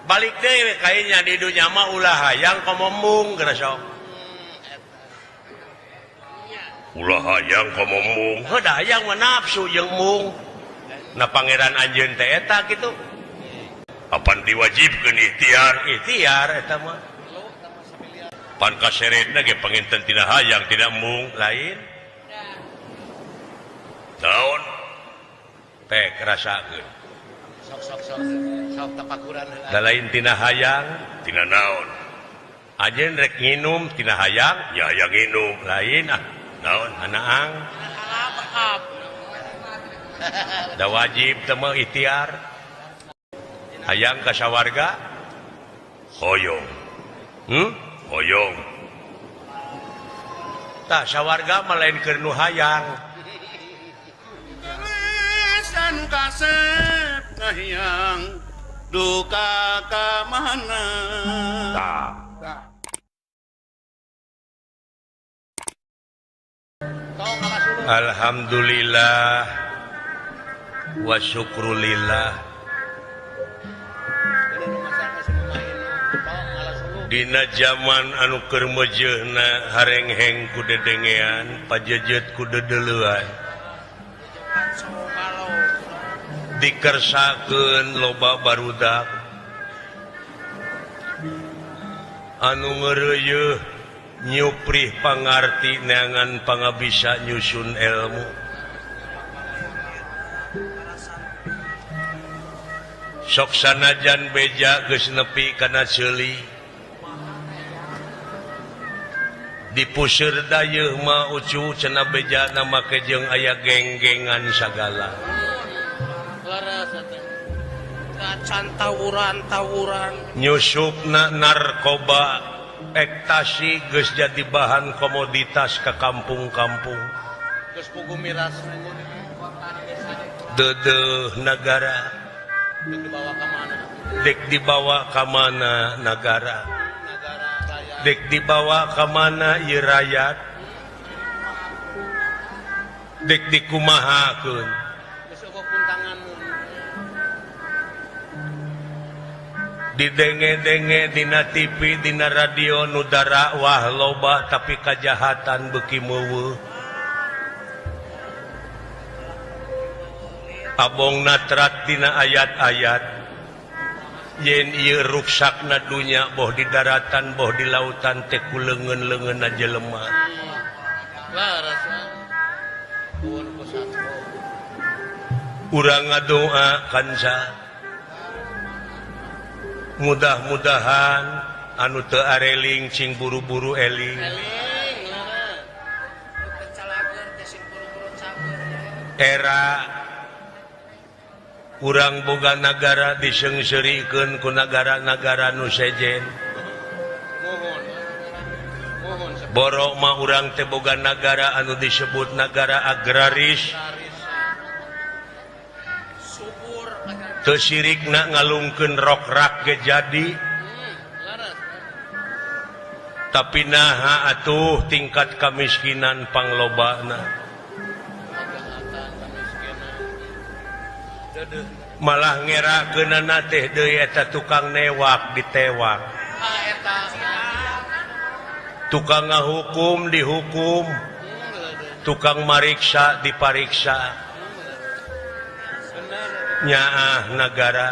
Balik deui kayaknya di dunya mah ulah hayang komo mung geura sok. Ulah hayang komo mung. Heuh da hayang mah nafsu jeung mung. Na pangeran anjeun teh eta kitu. Apan diwajibkeun ikhtiar, ikhtiar eta mah. Pan kaseretna ge panginten tina hayang tina mung lain. Naon? Pek rasakeun. Sok sok sok sok tapakuran heula. Da lain tina hayang, tina naon? Anjeun rek nginum tina hayang, nya hayang nginum, lain ah. Naon anaang? Da wajib teh mah ikhtiar. Hayang ka sawarga? Hoyong. Hoyong. Tah sawarga mah lain keur nu hayang. Anu kasep kahiyang duka ka mana. Tah. Alhamdulillah wa syukrulillah. Dina zaman anu keur meujeuhna harengheng ku dedengean, pajejet ku dedeleuan. Dikersakeun loba barudak anu ngeureuyeih nyuprih pangarti neangan pangabisa nyusun ilmu. Sok sanajan beja geus nepi kana ceuli dipuseur dayeuh mah ucu cenah bejana make jeung aya geng-gengan sagala. Tawuran-tawuran nyusupna narkoba ektasi geus jadi bahan komoditas ke kampung-kampung. Geus pugu miras deudeuh nagara dek dibawa ka mana? Dek dibawa ka mana nagara? Dek dibawa ka mana ieu rakyat? Dek dikumahakeun? Didenge-denge dina TV, dina radio nu dakwah loba tapi kajahatan beuki meuweuh. Abong natrat dina ayat-ayat yen ieu ruksakna dunya boh di daratan boh di lautan teh ku leungeun-leungeunna jelema. Urang ngadoa kanca mudah-mudahan anu teu areling cing buru-buru eling. Era urang boga nagara diseungseurikeun ku nagara-nagara nu sejen. Borok mah urang teh boga nagara anu disebut nagara agraris. Teu sirikna ngalungkeun rokrak ge jadi. Tapi naha atuh tingkat kamiskinan panglobana. Malah ngerakeunana teh deui eta tukang newak ditewak. Tukang ngahukum dihukum. Tukang mariksa dipariksa. Nyaah nagara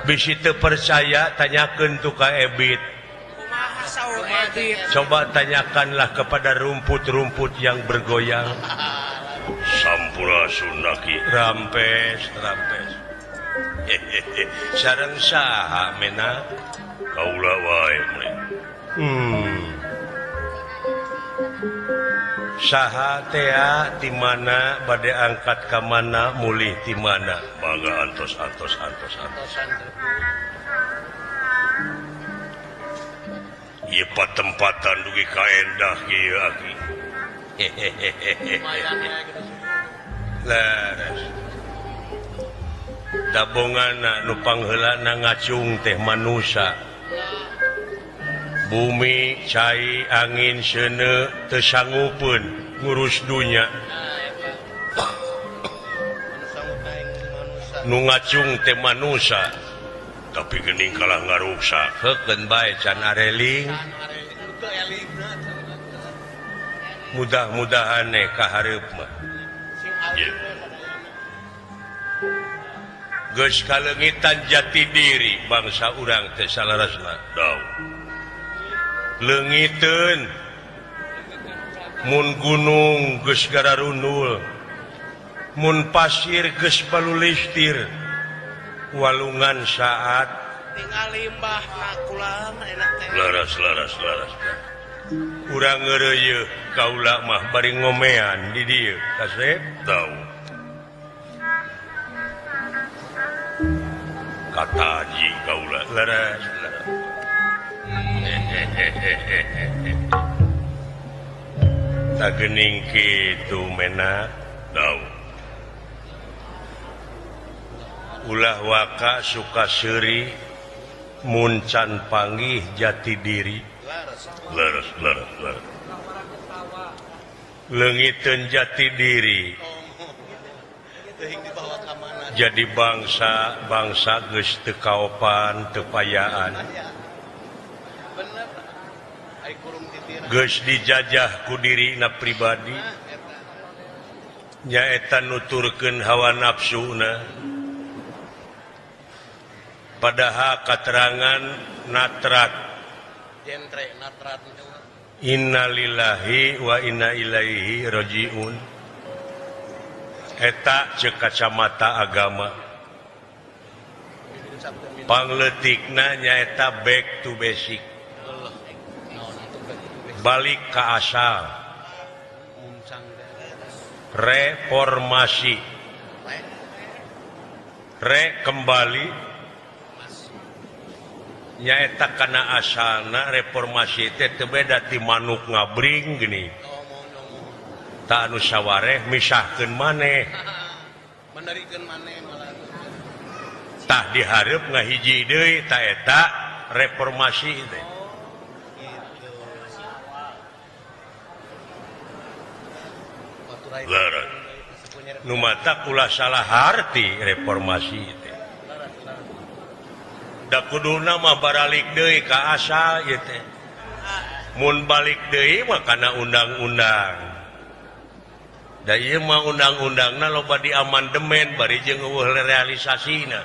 bisi teu percaya tanyakeun tu ka Ebit. Coba tanyakanlah kepada rumput-rumput yang bergoyang. Sampurasun laki rampes rampes. Sareng saha mena kaula wae meureun. Saha tea di mana bade angkat ka mana mulih di mana mangga antos antos antos antos. Ieu patempatan dugi ka endah ieu aki. Leres. Dabongana nu pangheulana ngacung teh manusa. Bumi, cai, angin, seuneu teu sanggupeun ngurus dunya. Nu ngacung teh manusa tapi geuning kalah ngaruksa heukeun bae can areling. Mudah-mudahan ka hareup mah. Geus kaleungitan jati diri bangsa urang teh salarasna. Daw. Leungiteun mun gunung geus gararundul, mun pasir geus balulistir, walungan saat ningali mbah kulam enak teh. Laras laras laras. Urang ngeureuyeuk kaula mah bari ngomean di dieu kasep tau. Kataji kaula laras laras. Tak geuning kitu menak tau. Ulah waka suka seuri mun can panggih jati diri. Leres leres leres. Leungiteun jati diri. Jadi bangsa bangsa geus teu kaopan teu payaan. Geus dijajah ku dirina pribadi. Nyaeta nuturkeun hawa nafsuna. Padahal katerangan natrat. Innalillahi wa inna ilaihi rajiun. Eta ceuk kacamata agama. Pangleutikna nyaeta back to basic. Balik ka asal. Reformasi. Re kembali. Nyaeta kana asalna reformasi teh teu beda ti manuk ngabring geuning. Ta anu sawareh misahkeun maneh. Menerikeun maneh malah. Tah dihareup ngahiji deui ta eta reformasi teh. Leres. Nu mata ulah salah harti reformasi teh. Da kuduna mah baralik deui ka asal ieu teh. Mun balik deui mah kana undang-undang. Da ieu mah undang-undangna loba diamandemen bari jeung eueuh realisasina.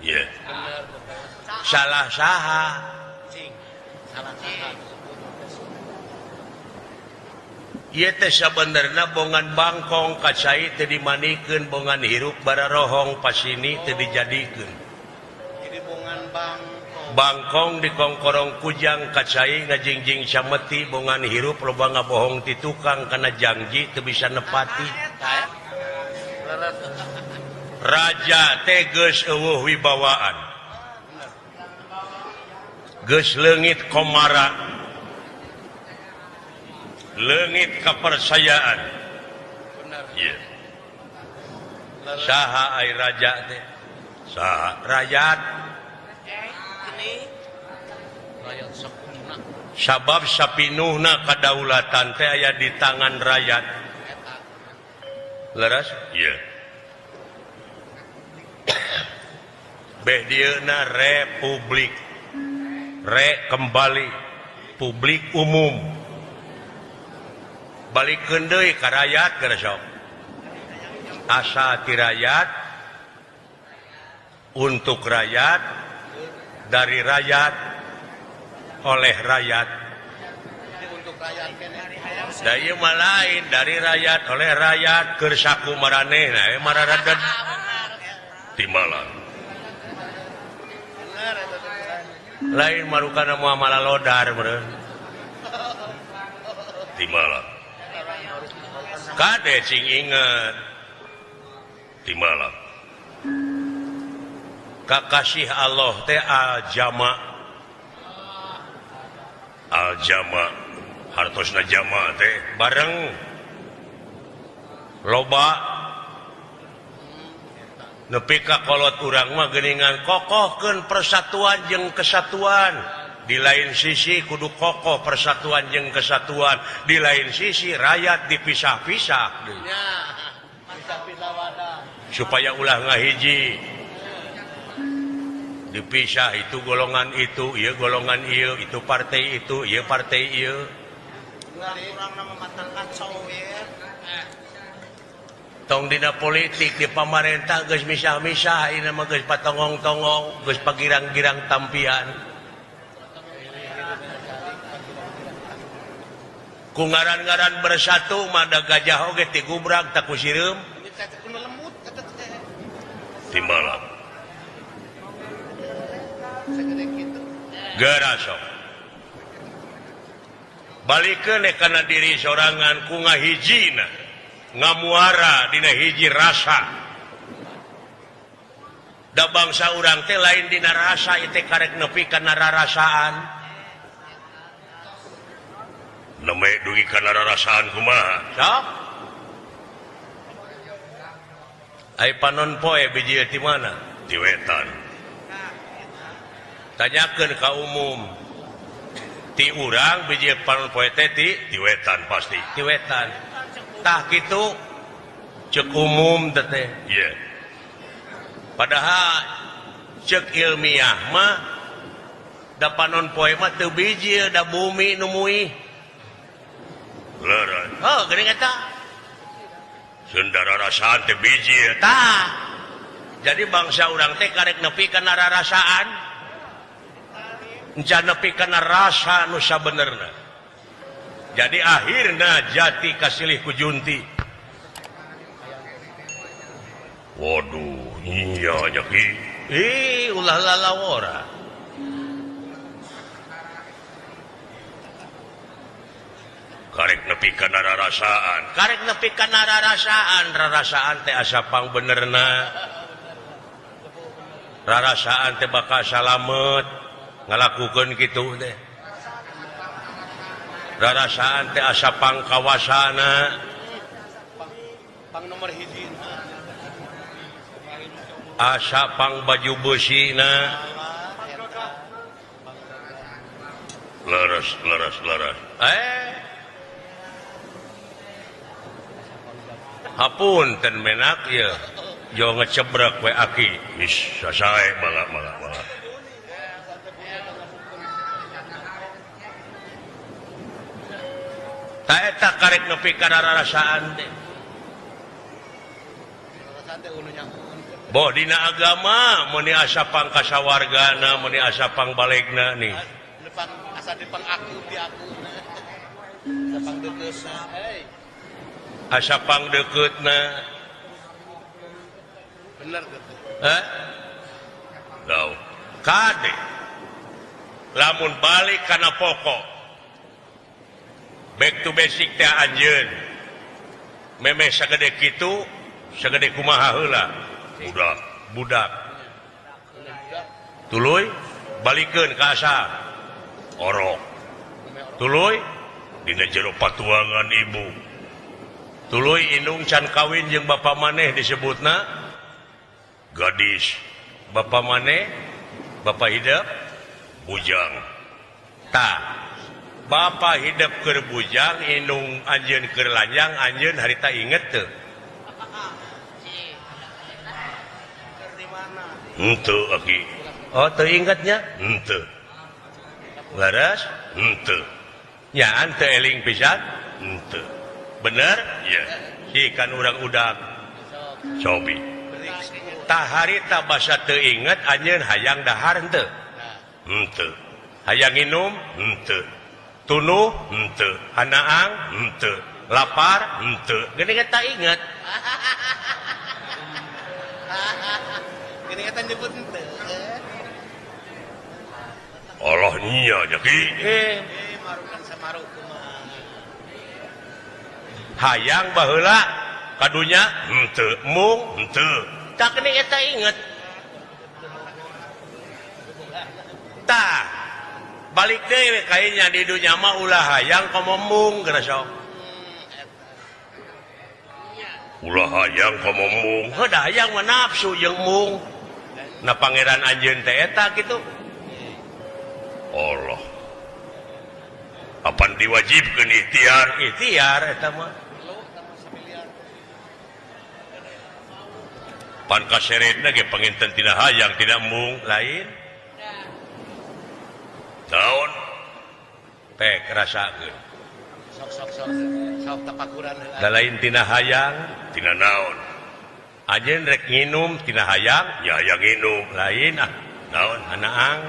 Ye. Salah saha? Salah saha. Ieu teh sabenerna bongan bangkong ka cai teu dimanikeun, bongan hirup bararohong pasini teu dijadikeun. Jadi bongan bangkong. Bangkong dikongkorong kujang ka cai ngajingjing sameti, bongan hirup loba ngabohong ti tukang kana janji teu bisa nepati. Raja teh geus eueuh wibawaan. Geus leungit komara. Leungit kepercayaan. Yeah. Saha ai raja teh? Saha rakyat. Sabab sapinuhna kadaulatan teh aya di tangan rakyat. Leres? Iya. Beh dieuna republik. Re kembali publik umum. Balikeun deui ka rakyat geus sok. Asa ti rakyat untuk rakyat dari rakyat oleh rakyat. Da ieu mah lain dari rakyat oleh rakyat keur saku maranehna we mararadeg. Timbalan. Lain marukana moal malalodar meureun. Timbalan. Kade cing inget timbalan. Kakasih Allah teh al-jama. Al-jama hartosna jama teh bareng loba nepi ka kolot urang mah geuningan kokohkeun persatuan jeung kesatuan. Di lain sisi kudu kokoh persatuan jeung kesatuan, di lain sisi rakyat dipisah-pisah. Supaya ulah ngahiji. Dipisah itu golongan itu, ieu golongan ieu, itu partai itu, ieu partai ieu. Tong dina politik di pamarentah geus misah-misah, ieu mah geus patongong-tongong, geus pagirang-girang tampian. Ku ngaran-ngaran bersatu mah da gajah oge ti gubrak tak ku sireum. Timbalan. Geraso. Balikeun kana diri sorangan ku ngahijina, ngamuara dina hiji rasa. Da bangsa urang teh lain dina rasa ieu teh karek nepi kana rarasaan. Neme dugi kana rarasaan kumaha? Sok. Ai panon poe biji ti mana? Di wetan. Tanyakeun ka umum. Ti urang biji panon poe teh ti wetan pasti. Ti wetan. Tah kitu ceuk umum teh teh. Ieu. Padahal ceuk ilmiah mah da panon poe mah teu biji da bumi nu muih. Leres. Oh, geuning eta. Sundara rasaan teh biji tah. Jadi bangsa urang teh karek nepi kana rarasaan. Encan nepi kana rasa nu sabenerna. Jadi akhirna jati kasilih ku junti. Waduh, iya nya ki. Ih, ulah lalawora. Karek nepi kana rarasaan. Karek nepi kana rarasaan, rarasaan teh asa pang benerna. Rarasaan teh bakal salamet ngalakukeun kitu teh. Rarasaan teh asa pang kawasana. Pang nomor hiji. Asa pang baju beusina. Leres, leres, leres. Hapunten menak ieu. Jo ngecebrek we aki. Wis sasae mangga mangga mangga. Ta eta karek nepi ka rarasaan teh. Boh dina agama meuni asa pangkasawargana, meuni asa pangbalegna nih. Asa dipang aku di aku. Asa pangdeukeutna. Asa pangdeukeutna. Bener gitu. Hah? Lau. Kade. Lamun balik kana pokok. Back to basic teh anjeun. Memeh sagede kitu, sagede kumaha heula. Budak, budak. Tuluy balikeun ka asal. Orok. Tuluy dina jero patuangan ibu. Tuluy indung can kawin jeung bapa maneh disebutna gadis. Bapa maneh bapa hidup bujang. Tah, bapa hidup keur bujang, indung anjeun keur lanjang, anjeun harita inget teu? Henteu aki. Oh, teu ingetnya? Henteu. Leres? Henteu. Nyaan teu eling pisan? Henteu. Bener? Iya. Si kan urang udak. Cobi. Tah harita basa teu inget anjeun hayang dahar henteu? Henteu. Hayang nginum? Henteu. Tunuh? Henteu. Hanaang? Henteu. Lapar? Henteu. Geuning eta inget. Geuning eta nyebut henteu. Allah nya nya ki. Marukan samaru kumaha. Hayang baheula kadunya henteu, mung henteu. Tah geuning eta inget. Tah balik deui kayaknya di dunya mah ulah hayang komo mung geura sok. Ulah hayang komo mung. Heuh da hayang mah nafsu jeung mung. Na pangeran anjeun teh eta kitu. Allah. Apan diwajibkeun ikhtiar, ikhtiar eta mah. Pan kaseretna ge panginten tina hayang tina embung lain. Naon? Pek rasakeun. Sok sok sok sok tapakuran heula. Da lain tina hayang, tina naon? Anjeun rek nginum tina hayang, nya hayang nginum lain ah. Naon anaang?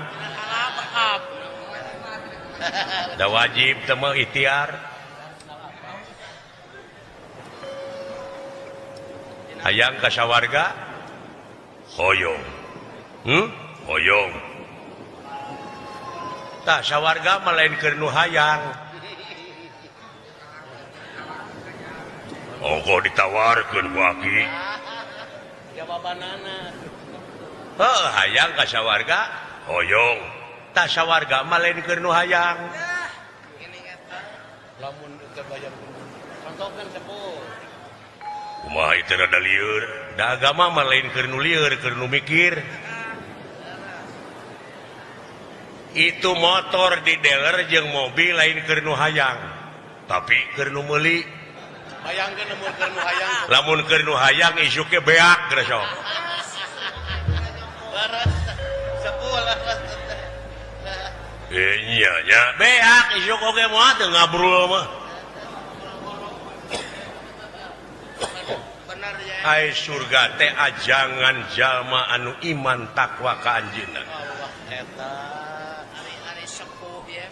Da wajib teh mah ikhtiar. Hayang ka sawarga? Hoyong. Hoyong. Tah sawarga mah lain keur nu hayang. Ongkoh ditawarkeun ku aki. Jawabanana. Heuh, hayang ka sawarga? Hoyong. Tah sawarga mah lain keur nu hayang. Lamun teu bayar contohkeun sepuh. Kumaha ieu teh rada lieur? Da agama mah lain keur nu lieur, keur nu mikir. Itu motor di dealer jeung mobil lain keur nu hayang, tapi keur nu meuli. Bayangkeun lamun keur nu hayang. Lamun keur nu hayang isuk ge beak geus sok. Leres sepuh leres. Iya nya beak isuk oge moal teu ngabrul mah. Bener ya. Ai surga teh ajangan jalma anu iman takwa ka anjeunna. Allah eta. Ari-ari sepuh ya.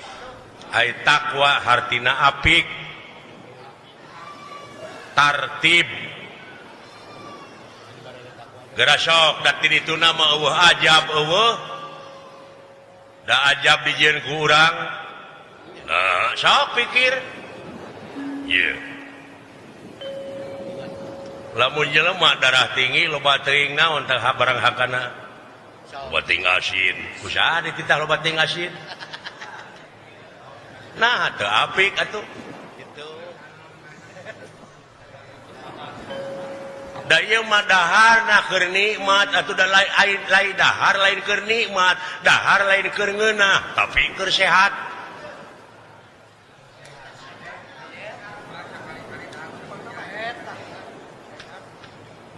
Ai takwa hartina apik. Tartib. Geura sok da ti dituna mah eueuh ajab eueuh. Da ajab dijieun ku urang. Nah, sok pikir. Ieu. Lamun jelema darah tinggi loba teuing naon teh barang hakana. Loba teuing asin. Kusaha dititah loba teuing asin? Nah, teu apik atuh. Gitu. Da ieu mah daharna keur nikmat atuh da lain dahar lain keur nikmat, dahar lain keur ngeunah, tapi keur sehat.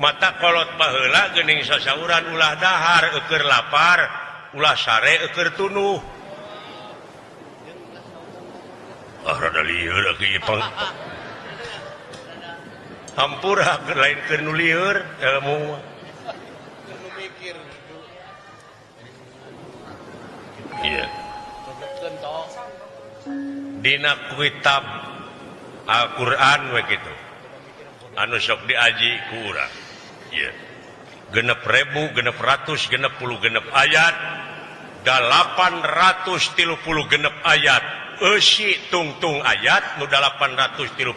Mata kolot baheula geuning sasauran ulah dahar eueur lapar, ulah sare eueur tunuh. Ah rada lieur aki ieu pang. Hampura keur lain keur nu lieur ilmu mah. Keur mikir gitu. Iya. Dina kitab Al-Qur'an we kitu. Anu sok diaji ku urang. Iya. 6.666 ayat 836 ayat eusi tungtung ayat nu 836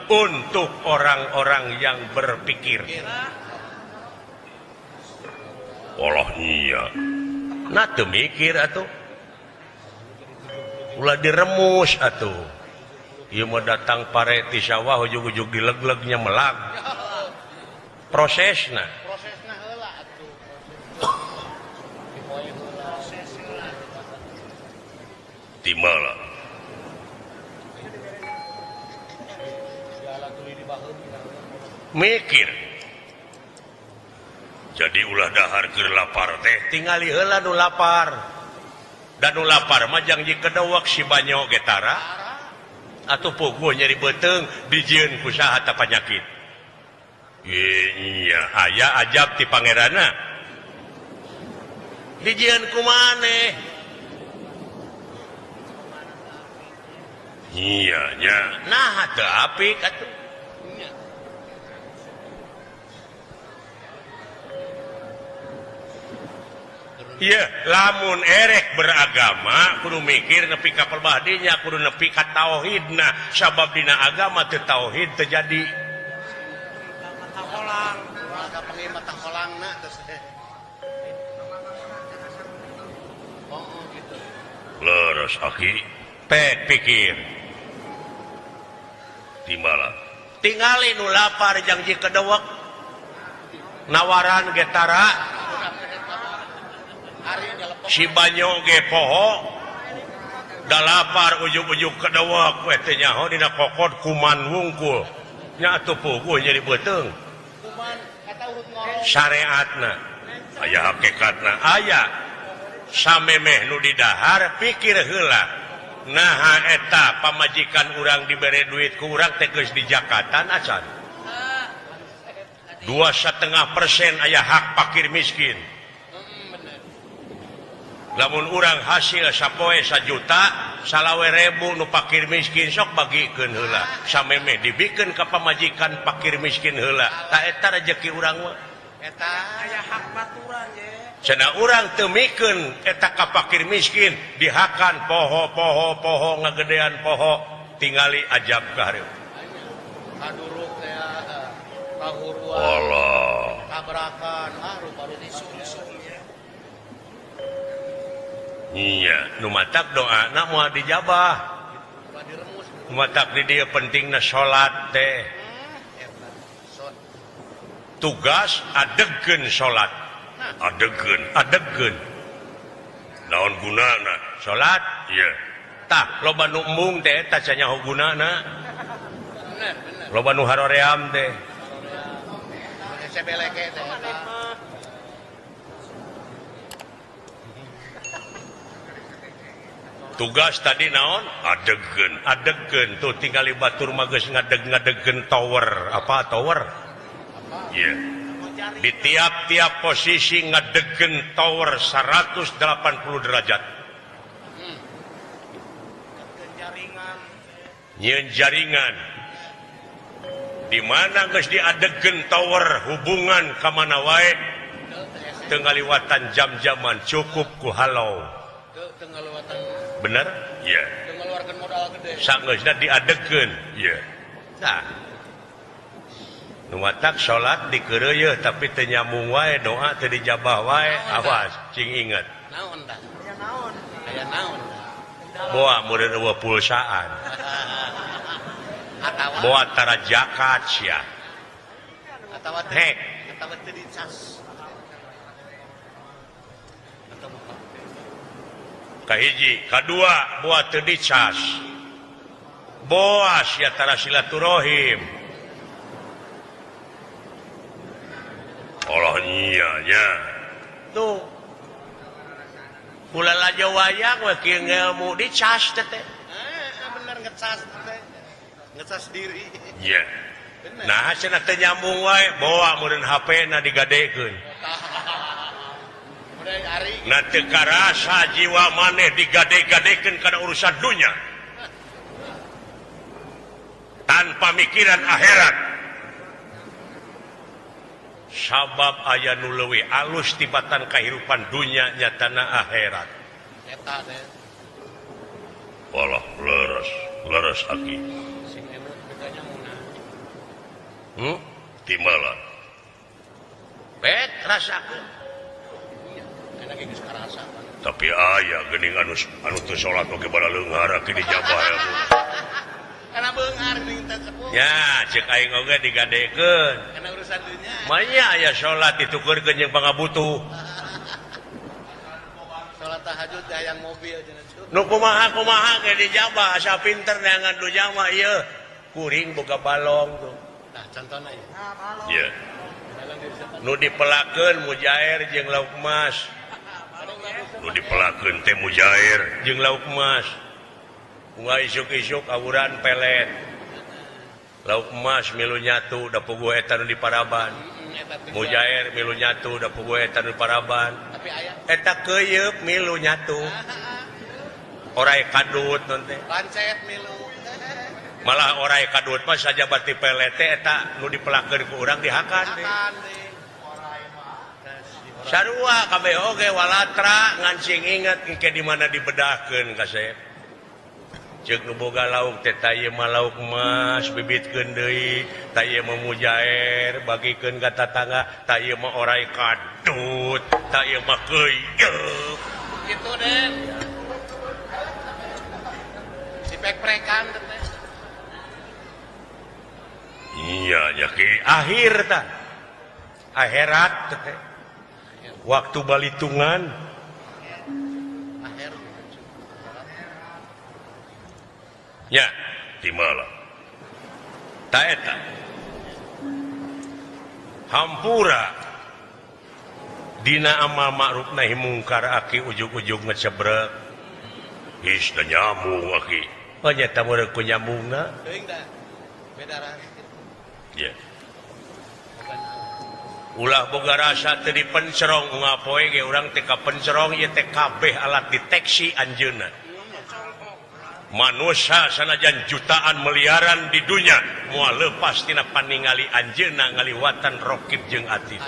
untuk orang-orang yang berpikir. Allah nya. Nah teu mikir atuh. Ulah diremus atuh. Ieu mah datang pare ti sawah ujug-ujug dileglegnya melag. Prosesna. Prosesna heula atuh. Dipoe heula. Proses heula. Timala. Mikir. Jadi ulah dahar keur lapar teh tingali heula nu lapar. Da nu lapar mah jang jikedewek si banyo ge tara. Atuh puguh nyeri beuteung dijieun ku saha ta panyakit. Iya, aya ajab ti pangeranna. Dijieun ku maneh? Iya nya. Nah teu apik atuh. Iya, lamun erek beragama kudu mikir nepi ka perbahdinya, kudu nepi ka tauhidna, sabab dina agama teu tauhid teu jadi. Mata holang, ka panggil mata holangna terus. Oh, gitu. Leres aki, pek pikir. Timbala. Tingali nu lapar jang jikedewek. Nawaran ge tara. Si banyo ge poho da lapar ujug-ujug kedewek we teh nyaho dina kokot kuman wungkul nya atuh puguh nyeri beuteung. Syariatna aya hakikatna aya samemeh nu didahar pikir heula naha eta pamajikan urang dibere duit ku urang teh geus dijakatan acan 2,5% aya hak fakir miskin. Lamun urang hasil sapoe 1 juta 25.000 nu fakir miskin sok bagikeun heula samemeh dibikeun ka pamajikan fakir miskin heula ta eta rejeki urang mah eta aya hak baturan ye cenah urang teu mikeun eta ka fakir miskin dihakan poho poho poho ngagedean poho tingali ajab ka hareup kaduruk teh kahuruan Allah tabrakan ah rupa-rupa sungsung. Iya, nu matak doana moal dijabah. Nu matak di dieu pentingna salat teh. Tugas adegkeun salat. Adegkeun, adegkeun. Naon gunana salat? Ieu. Tah, loba nu embung teh eta cenah gunana. Loba nu haroream teh. Tugas tadi naon adegkeun adegkeun tuh tinggali batur mah geus ngadeg-ngadegkeun tower apa tower ieu di tiap-tiap posisi ngadegkeun tower 180 derajat nyieun jaringan di mana geus diadegkeun tower hubungan ka mana wae teu ngaliwatan jam-jaman cukup ku halo bener? Iya. Sanggeusna diadegkeun. Iya. Tah. Nu matak salat dikeureuyeun tapi teu nyambung wae doa teu dijabah wae awas cing inget. Naon tah? Aya naon? Aya naon? Boa meureun eueuh pulsaan. Boa tara zakat sia. Atawa hek atawa teu dicas. Kahiji, kadua boa teu dicas. Boa sia tara silaturahim. Allah nya nya. Tuh. Kula laja wayang we kieu ngelmu dicas teh teh. Bener ngecas teh. Ngecas diri. Iya. Nah cenah teu nyambung wae boa meureun HP na digadekeun. Na teu karasa jiwa maneh digade-gadekeun kana urusan dunya tanpa mikiran akhirat sabab aya nu leuwih alus tibatan kahirupan dunya nyatana akhirat eta teh walah leres leres aki sing emut bedanya muna timbalan bet rasakeun. Tapi aya geuning anu anu teu salat oge bala leunghar aki dijabah ilmu. Kana beunghar geuning teh sepuh. Ya, ceuk aing oge digadekeun. Kana urusan dunya. Manya aya salat ditukeurkeun jeung pangabutuh. Salat tahajud hayang mobil cenah. Nu kumaha-kumaha ge dijabah asa pinter neangan dunya mah ieu. Kuring boga balong tuh. Nah, contona ieu. Nah, balong. Ieu. Nu dipelakeun mujair jeung lauk emas. Nu dipelakeun teh mujair jeung lauk emas. Unggal isuk-isuk awuran pelet. Lauk emas milu nyatu da puguh eta nu diparaban. Mujair milu nyatu da puguh eta nu diparaban. Eta keuyeup milu nyatu. Orai kadut non teh. Lancet milu. Malah orai kadut mah saja bati pelet teh eta nu dipelakeun ku urang dihakan teh. Sarua kabeh oge walatra ngan sing inget engke di mana dibedahkeun kasep. Ceuk nu boga lauk teh ta ieu mah lauk emas bibitkeun deui, ta ieu mah mujair bagikeun ka tatangga, ta ieu mah orai kadut, ta ieu mah keuyeup. Kitu Den. Dipek-prekan teh. Iya nya ki akhir tah. Akhirat teh. Waktu balitungan ya timala ta eta Hampura dina amal ma'ruf nahi mungkar aki ujug-ujug ngecebrek. Is da nyambung aki. Oh nyata meureun ku nyambungna. Teuing da. Beda rasa. Ya. Ulah boga rasa teu dipencerong ngapoe ge urang teh kapencerong ieu teh kabeh alat deteksi anjeunna. Manusia sanajan jutaan miliaran di dunia moal lepas tina paningali anjeunna ngaliwatan rokib jeung atid.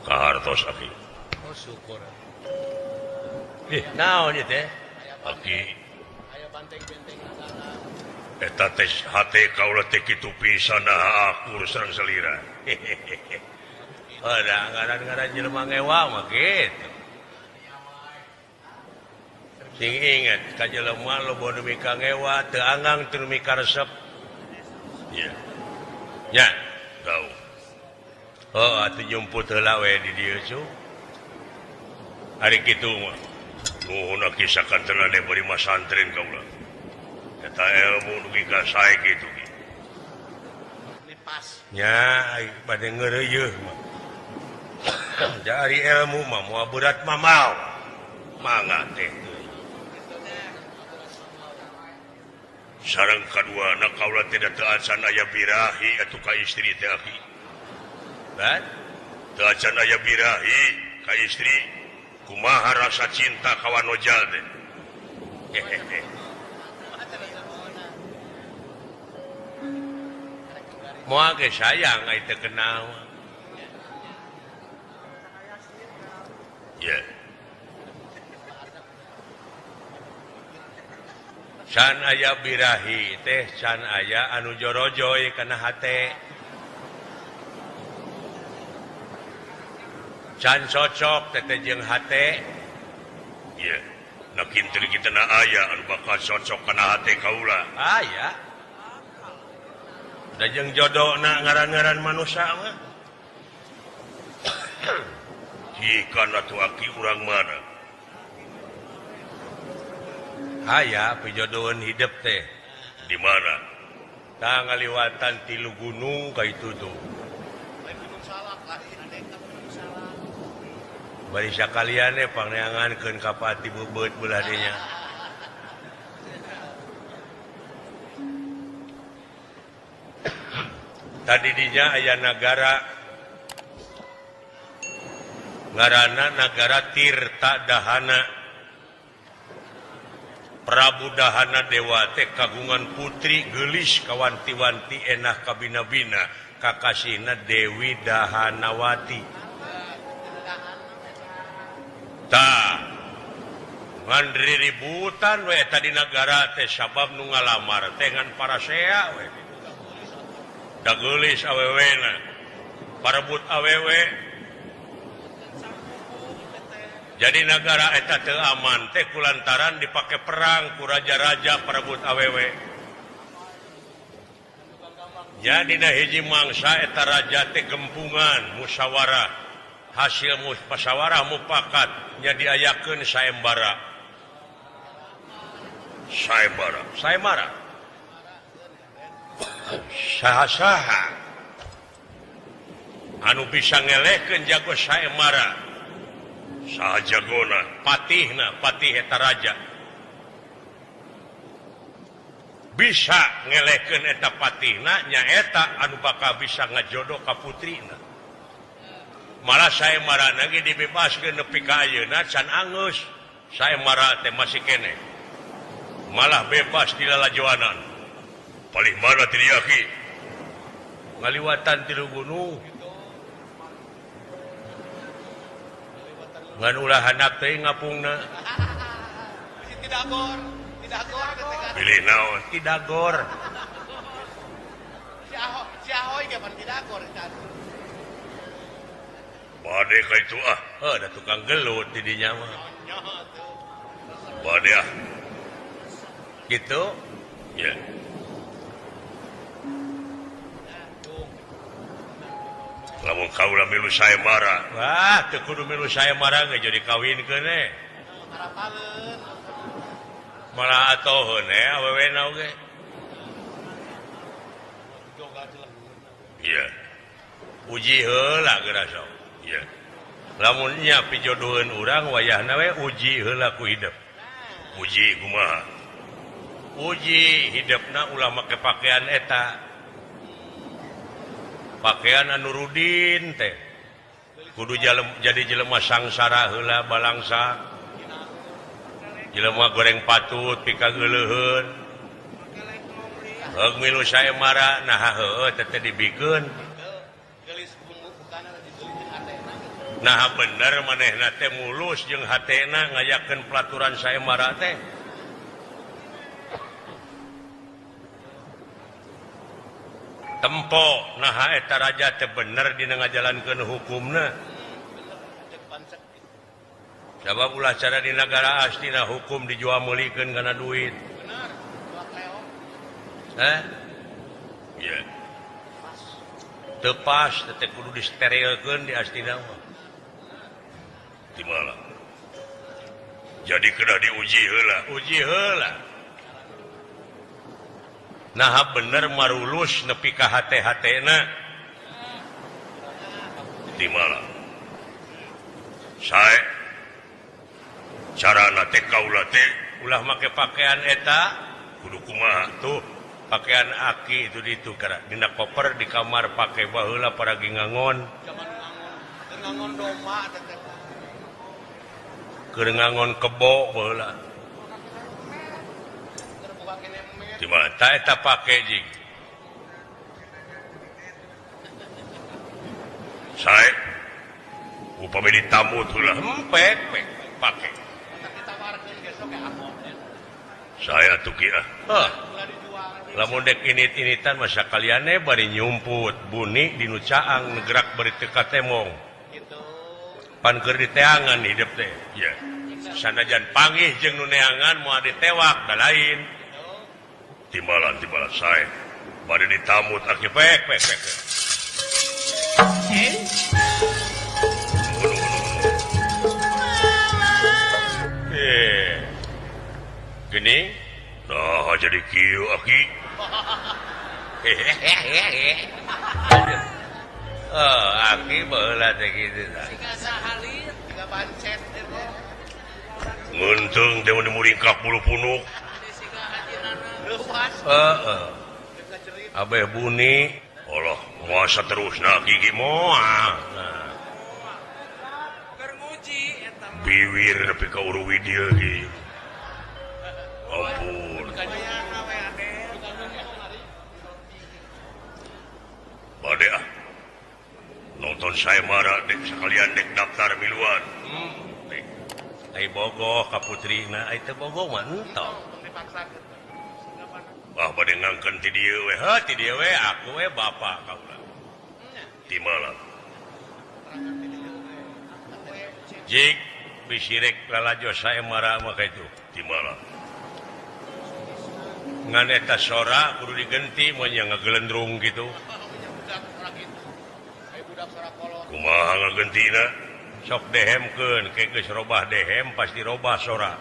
Kahartos aki. Oh syukur. Ih, naon ieu teh? Aki. Aya banteng-benteng eta teh hate kaula teh kitu pisan nah akur sareng salira. Ada ngaran-ngaran jelema ngewa mah kitu. Sing inget ka jelema loba nu mika ngewa teu anggang teu mika resep. Nya. Nya, tau. Oh, atuh jumput heula we di dieu cu. Ari kitu mah. Nuhun aki sakantena bari masantren kaula. Eta ilmu dugi ka sae kitu ki. Pas. Nya, bade ngeureuyeuh mah. Dari ilmu mah moal berat mah mau. Mangga teh. Sareng kadua na kaula teh teu acan aya birahi atuh ka istri teh aki. Ban? Teu acan aya birahi ka istri. Kumaha rasa cinta ka wanojal teh. Hehehe. Moal ge sayang ai teu kenal. Ya. Can aya birahi teh can aya anu jorojoy kana hate. Can cocok teh jeung hate. Ya. Na kinten kita na aya anu bakal cocok kana hate kaula. Aya. Da jeung jodona ngaran-ngaran manusia mah. Jika atuh aki urang mana? Aya pijodohan hidup teh. Di mana? Tah ngaliwatan tilu gunung ka itu tuh. Bari sakalian teh pangneangankeun ka pati beubeut beulah dinya. Tadi dinya aya nagara ngaranna nagara Tirta Dahana. Prabu Dahana Dewa teh kagungan putri geulis kawanti-wanti enah kabina-bina kakasihna Dewi Dahanawati. Tah ngan riributan we tadi nagara teh sabab nu ngalamar teh ngan parasea we. Da geulis awewena parebut awewe. Jadi nagara eta teu aman teh kulantaran dipake perang ku raja-raja parebut awewe. Jadi na hiji mangsa eta raja teh gempungan musyawarah. Hasil musyawarah mufakat nya diayakeun saembara. Saembara, saembara. Saha-saha anu bisa ngelehkeun jago saembara. Saha jagona, patihna, patih eta raja. Bisa ngelehkeun eta patihna nyaeta anu bakal bisa ngajodoh ka putrina. Malah saembara ge dibebaskeun nepi ka ayeuna can angeus. Saembara teh masih keneh. Malah bebas di lalajoanan. Palih mana ti dieu aki? Ngaliwatan tilu gunung. Ngan ulah handap teh ngapungna. Tidak gor, tidak gor. Pilih naon? Tidak gor. Si Ahoy ge pan tidak gor. Bade ka itu ah. Heuh, da tukang gelut di dinya mah. Bade ah. Gitu? Ya. Lamun kaula milu saembara. Wah, teu kudu milu saembara ge jadi kawinkeun eh. Malah atoheun awewe na oge. Iya. Uji heula geura sok. Iya. Lamun nya pijodoheun urang wayahna we uji heula ku hidep. Uji kumaha? Uji hidepna ulah make pakaian eta. Pakaian anu rudin teh. Kudu jadi jelema sangsara heula balangsa. Jelema goreng patut pikageuleuheun. Heug milu saemara nah heueuh teh dibikeun. Nah bener manehna teh mulus jeung hatena ngayakeun pelaturan saemara teh. Tempo nah eta raja teh bener dina ngajalankeun hukumna. Sabab ulah cara di nagara astina hukum dijual meulikeun kana duit. Hah? Iya. Teu pas teh kudu disterilkeun di astina mah. Timala. Jadi kedah diuji heula, uji heula. Nah bener marulus nepi ka hate-hatena. Timala. Sae carana teh kaula teh ulah make pakaian eta kudu kumaha tuh pakaian aki itu ditu kara dina koper di kamar pake baheula paragi ngangon. Ngangon domba teh. Keur ngangon kebo baheula. Cuma ta eta pake jing. Sae upami ditamu heula hempek pake. Saya tuh kia. Hah. Lamun dek init-initan masa kaliane bari nyumput buni di nu caang negerak bari teu katemong. Pan keur diteangan hidup teh. Ya. Sanajan panggih jeung nu neangan moal ditewak da lain. Timbalan-timbalan sae. Bari ditamut aki pek pek pek. Gini, nah jadi kieu aki. Oh, aki baheula teh kitu tah. Siga sahalit, siga pancet teh. Ngeunteung teh mun muringkak bulu punuk. Leuwas. Heeh. Abeh buni, Allah muasa terusna gigi moal. Nah. Keur nguji eta mah. Biwir nepi ka uruwi dieu ge. Ampun. Bade ah. Nonton saya marah dek sekalian dek daftar miluan. Dek. Ai bogoh ka putrina, ai teu bogoh mah entong. Bah bade ngangkeun ti dieu we, heuh ti dieu we aku we bapa kaula. Timala. Jik bisirek lalajo saya marah mah kaitu. Timala. Ngan eta sora kudu digenti mun nya ngagelendrung kitu. Kumaha ngagentina? Sok dehemkeun, ke geus robah dehem pasti robah sora.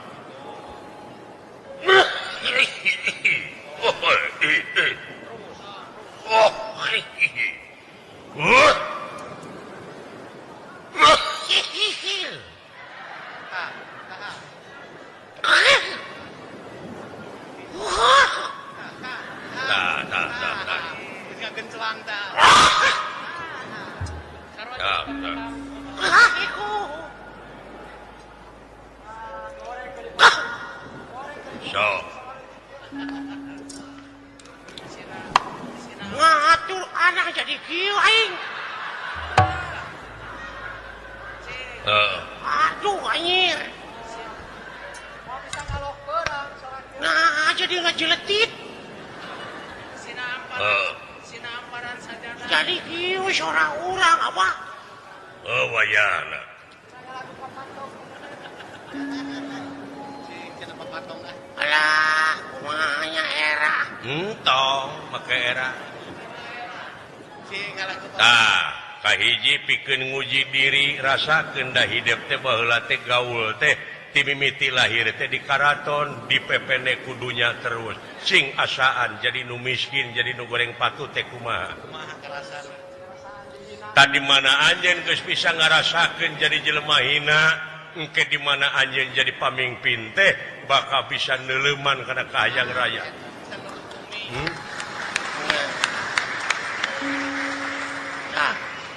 Ngatur anak jadi kieu aing. Aduh anjir. Nah, jadi ngajeletit. Jadi kieu sora urang apa? Oh wayana. Alah, kumahanya era. Entong make era. Tah, kahiji pikeun nguji diri rasakeun da hidep teh baheula teh gaul teh Ti mimiti lahir teh di karaton dipepende ku dunya terus sing asaan jadi nu miskin jadi nu goreng patu teh kumaha. Tadi mana anjeun geus bisa ngarasakeun jadi jelema hina, engke di mana anjeun jadi pamimpin teh bakal bisa neuleuman kana kahayang raya.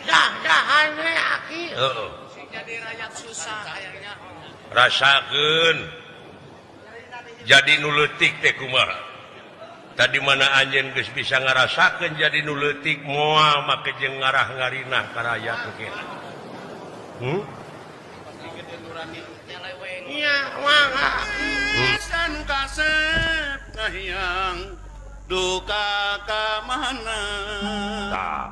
Dah dahan we aki. Heeh. Jadi rakyat susah hayangnya. Rasakeun jadi nu leutik teh kumaha. Tadi mana anjeun geus bisa ngarasakeun jadi nu leutik moal make jeung ngarah ngarinah ka rakyat engke. Nya mangga. Anu kasep kahiyang duka ka mana. Tah.